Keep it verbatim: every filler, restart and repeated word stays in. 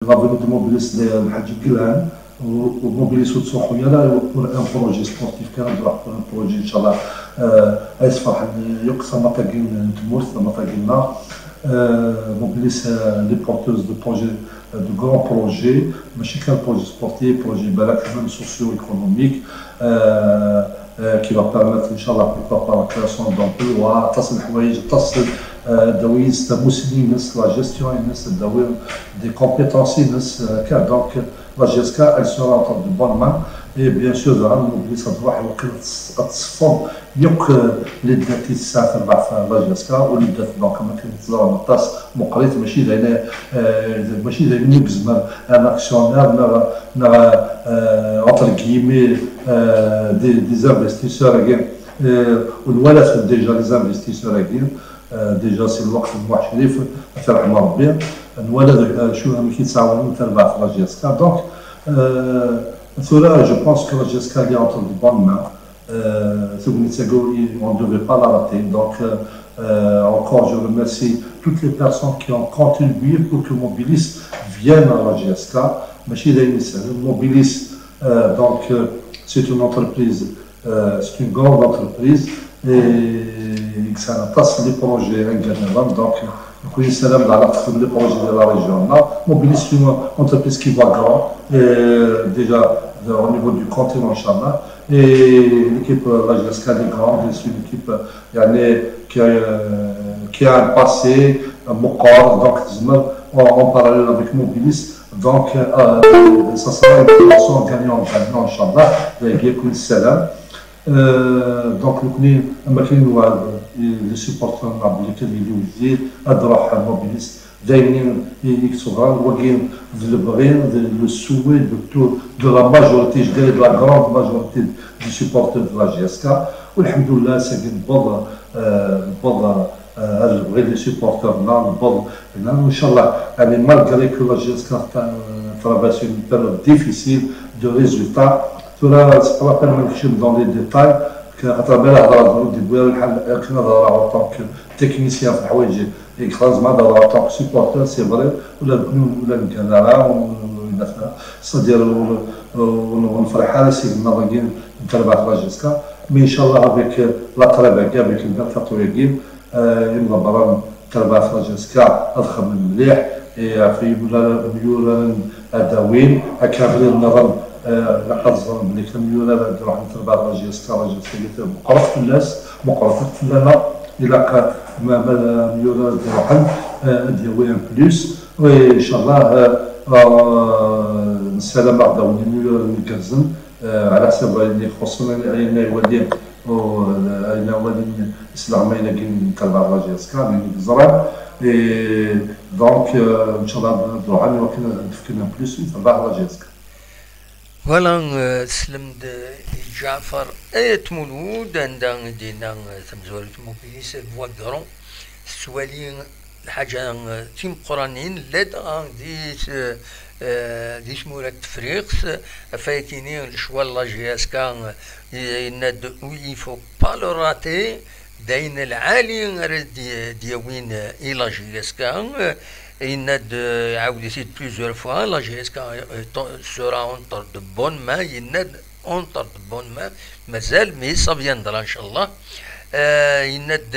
la venue de Mobilis d lḥaǧa yelhan, u Mobilis ur ttruḥu ara pour un projet sportif kan, ad ruḥ pour un projet, inchallah, ad yesferḥen yakk tamata-agi n tmurt, tamata-agi-nneɣ. Mobilis, les porteuses de projets, de grands projets, mačči kan projet sportif, projet balak même socio-économique, qui va permettre, inchallah, pourquoi pas, la création d'emplois, aṭas n leḥwayeǧ, aṭas, ad d-tawi tamussni-ines, la gestion-ines, ad d-tawi des compétences-ines, akka. Donc, la J S K, elle sera entre de bonnes mains. Et bien sûr, daɣen, Mobilis ad truḥ iwakken ad tṣeffeḍ yakk les dettes i tesɛa terbaɛt la J S K, u les dettes, donc, am akken teẓram, aṭas meqqrit, mačči d ayen, mačči d ayen i yezmer un actionnaire neɣ, neɣ, entre guillemets, des investisseurs-agi, u nwala-ten déjà les investisseurs-agi. Déjà si lweqt n Muḥ Crif, ad t-yerḥem Rebbi, nwala acu amek i ttɛawanen terbaɛt la J S K. Donc, tura, je pense que la J S K est entre de bonnes mains. Tagnit-agi, on ne devait pas la rater. Donc, encore, je remercie toutes les personnes qui ont contribué pour que Mobilis vienne à la J S K. Mačči d ayen isehlen. Mobilis, donc, c'est une entreprise, c'est une grande entreprise, et yesɛa aṭas n les projets ingalniḍen. Donc, nekkni nessaram daɣ ad texdem les projets de la région. Mobilis, c'est une entreprise qui va grand, et déjà au niveau du continent, inchallah. Et l'équipe, la J S K, elle est grande, c'est une équipe, يعني, qui a, qui a un passé meqqar, donc, en parallèle avec Mobilis. Donc, ça sera une relation gagnant-gagnant, inchallah. Donc, nekkni, am akken i newɛed les supporters-nneɣ belli kan ad yili wezziɛ, ad d-iruḥ Mobilis. D ayen i, i, i yettebran wagi, d lebɣi, d le souhait de tout, de la majorité, je dirais de la grande majorité des supporters de la J S K. U lḥemdullah, ass-agi newweḍ, newweḍ ar lebɣi des supporters-nneɣ, newweḍ, inchallah, يعني, malgré que la J S K traverse une période difficile de résultats, tura, c'est pas la peine ma nekcem dans les détails, xaṭer ma la hedreɣ, ur d-yewwi ara lḥal akken ad hedreɣ en tant que technicien fi leḥwayeǧ. Et grâce ma d en tant que supporter, c'est vrai, ula d nekni ur ngan ara, c'est-à-dire ur nefreḥ ara s yigennaḍ-agi n terbaɛt la J S K. Mais inchallah, avec la trêve-agi, avec le mercato-agi, imḍebbren n terbaɛt la J S K ad xedmen mliḥ, et ɣef yimyuraren ad d-awin akka abrid nniḍen. Ilaq ad ẓren belli kan imyurar ad d-ruḥen terbaɛt la J S K, la J S K meqqret fell-as, meqqret akk fell-aneɣ. Ilaq ma, ma imyurar ad d-ruḥen, ad d-yawi un plus. Oui, inchallah, nessaram ad d-awin imyuraren igerrzen, ɛla ḥsab ayen ixuṣṣen ayen, ayen ay wali, ayen ay wali s leɛmayel-agi n terbaɛt la J S K, ayen i yeẓran. Et donc, inchallah, ad d-ruḥen iwakken ad d-fken un plus i terbaɛt la J S K. Voilà, slem-d i Ǧaɛfar Ayt Mulud, anda i d-yenna tamezwarut Mobilis Bois Grand tettwali lḥaǧa timeqqranin, llan dɣa di di tmura n Tefriqt, ɣef wayagi-nni lecɣal la J S K, yenna-d, il faut pas le rater, d ayen lɛali ara d-yawin i la J S K. Yenna-d, iɛawed-it-id plusieurs fois, la J S K sera entre de bonnes mains, yenna-d entre de bonnes mains, mazal, mais ça viendra, inchallah. Yenna-d